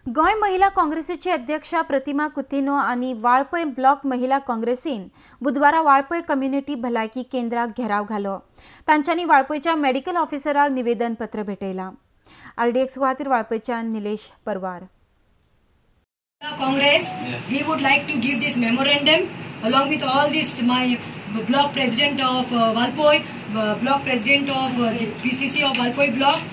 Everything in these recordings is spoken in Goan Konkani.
गोंय महिला काँग्रेसीची अध्यक्षा प्रतिमा कुतिनो आनी वाळपय ब्लॉक महिला काँग्रेसीन बुधवारा वाळपय कम्युनिटी भलायकी केंद्राक घेराव घालो. तांच्यांनी वाळपयच्या मेडिकल ऑफिसराक निवेदन पत्र भेटयलां. आरडीएक्स खातीर वाळपयच्यान Nilesh Parwar. Congress, we would like to give this memorandum along with all this my block president of Valpoi, block president of PCC of Valpoi block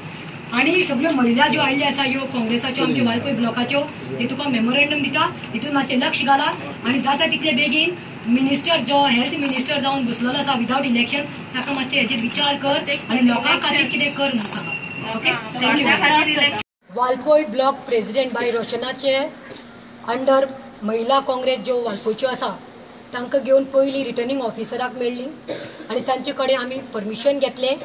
आणि सगळ्यो महिला ज्यो आयिल्ल्यो आसा ह्यो काँग्रेसाच्यो आमच्यो वाळपय ब्लॉकाच्यो, हे तुका मेमोरेंडम दिता. हितून मातशें लक्ष घाला आनी जाता तितले बेगीन मिनिस्टर जो हेल्थ मिनिस्टर जावन बसलेलो आसा विदावट इलेक्शन, ताका मातशें हेजेर विचार कर आनी लोकां खातीर कितें कर म्हणून सांगा. Okay, thank you. Valpoi block president बाय रोशनाचे अंडर महिला काँग्रेस ज्यो वाळपयच्यो आसा तांकां घेवन पयलीं रिटर्निंग ऑफिसराक मेळ्ळी आनी तांचे कडेन आमी परमिशन घेतलें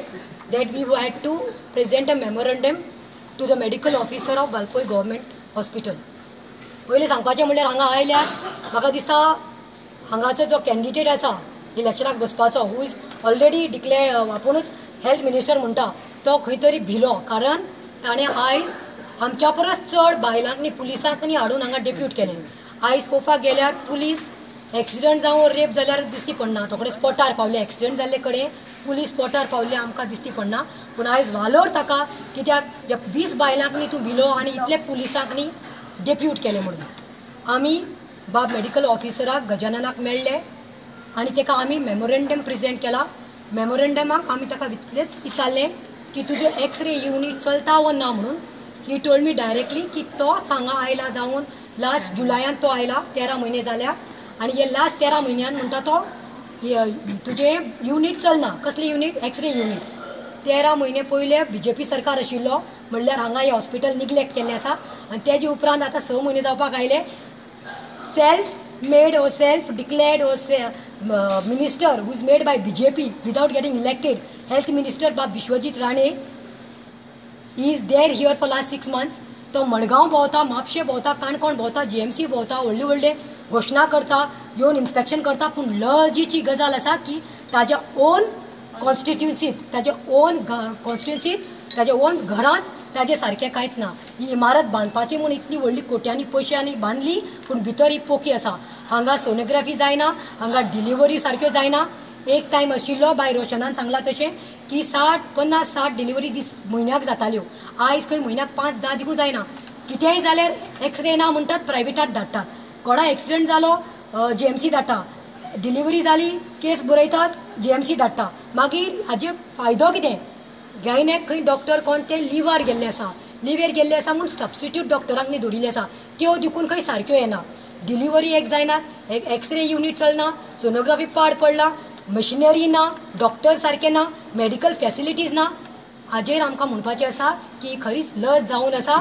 that we had to present a memorandum to the medical officer of Valpoi government hospital. पयलीं सांगपाचें म्हणल्यार हांगा आयल्यार म्हाका दिसता हांगाचो जो कॅन्डिडेट आसा इलेक्शनाक बसपाचो, who is already declare आपुणूच हेल्थ मिनिस्टर म्हणटा, तो खंय तरी भिलो, कारण ताणें आयज आमच्या परस चड बायलांक न्ही पुलिसांक न्ही हाडून हांगा डेप्यूट केलें. आयज पळोवपाक गेल्यार पुलीस एक्सिडंट जावं रेप जाल्यार दिसती पडना, रोखडे स्पॉटार पावले. एक्सिडंट जाल्ले कडेन पुलीस स्पॉटार पावले आमकां दिसती पडना, पूण आयज वालोर ताका कित्याक ह्या 20 बायलांक न्ही तूं भिलो आनी इतले पुलिसांक न्ही डेप्यूट केले म्हणून. आमी बाब मेडिकल ऑफिसराक गजाननाक मेळ्ळे आनी ताका आमी मेमोरेंडम प्रेजेंट केला. मेमोरेंडमाक आमी ताका इतलेंच विचारलें की तुजें एक्सरे युनीट चलता वो ना म्हणून. ही टोल्ड मी डायरेक्टली की तोच हांगा आयला जावन लास्ट जुलयान तो आयला, 13 म्हयने जाल्या आनी हे लास्ट 13 म्हयन्यान म्हणटा तो तुजें युनीट चलना. कसलें युनीट? X-ray unit. 13 म्हयने पयले बीजेपी सरकार आशिल्लो म्हणल्यार हांगा हें हॉस्पिटल निग्लेक्ट केल्लें आसा आनी तेजे उपरांत आतां 6 म्हयने जावपाक आयले. Self made or self declared or minister who is made by BJP without getting elected, health minister बाब Vishwajit Rane is there here for last 6 months. तो मडगांव भोंवता, म्हापशें भोंवता, काणकोण भोंवता, जीएमसी भोंवता, व्हडले व्हडले घोशणा करता, येवन इन्स्पेक्शन करता. पूण लजेची गजाल आसा की ताज्या ओन कॉन्स्टिट्युन्सीत, ताज्या ओन कॉन्स्टिट्युन्सीत, ताज्या ओन घरांत ताजे सारकें कांयच ना. ही इमारत बांदपाची म्हूण इतली व्हडली कोट्यांनी पयशांनी बांदली, पूण भितर ही पोकी आसा. हांगा सोनोग्राफी जायना, हांगा डिलिव्हरी सारक्यो जायना. एक टायम आशिल्लो बाय रोशनान सांगलां तशें की 60, 50, 60 डिलिव्हरी दीस म्हयन्याक जाताल्यो. आयज खंय म्हयन्याक 5, 10 दिवूं जायना. कितेंय जाल्यार एक्सरे ना म्हणटात, प्रायवेटात धाडटात. कोणा एक्सिडंट जालो जीएमसी धाडटा, डिलिव्हरी जाली केस बरयतात जीएमसी धाडटा. मागीर हाजे फायदो कितें? गायनॅक खंय डॉक्टर कोण ते लिव्हार गेल्ले आसा, लिव्हेर गेल्ले आसा म्हूण सबस्टिट्यूट डॉक्टरांक न्ही दवरिल्ले आसा, त्यो देखून खंय सारक्यो येना. डिलिव्हरी एक जायना, एक एक्सरे युनीट चलना, सोनोग्राफी पाड पडला, मशिनरी ना, डॉक्टर सारके ना, मेडिकल फॅसिलिटीज ना. हाजेर आमकां म्हणपाचें आसा की खरीच लज जावन आसा.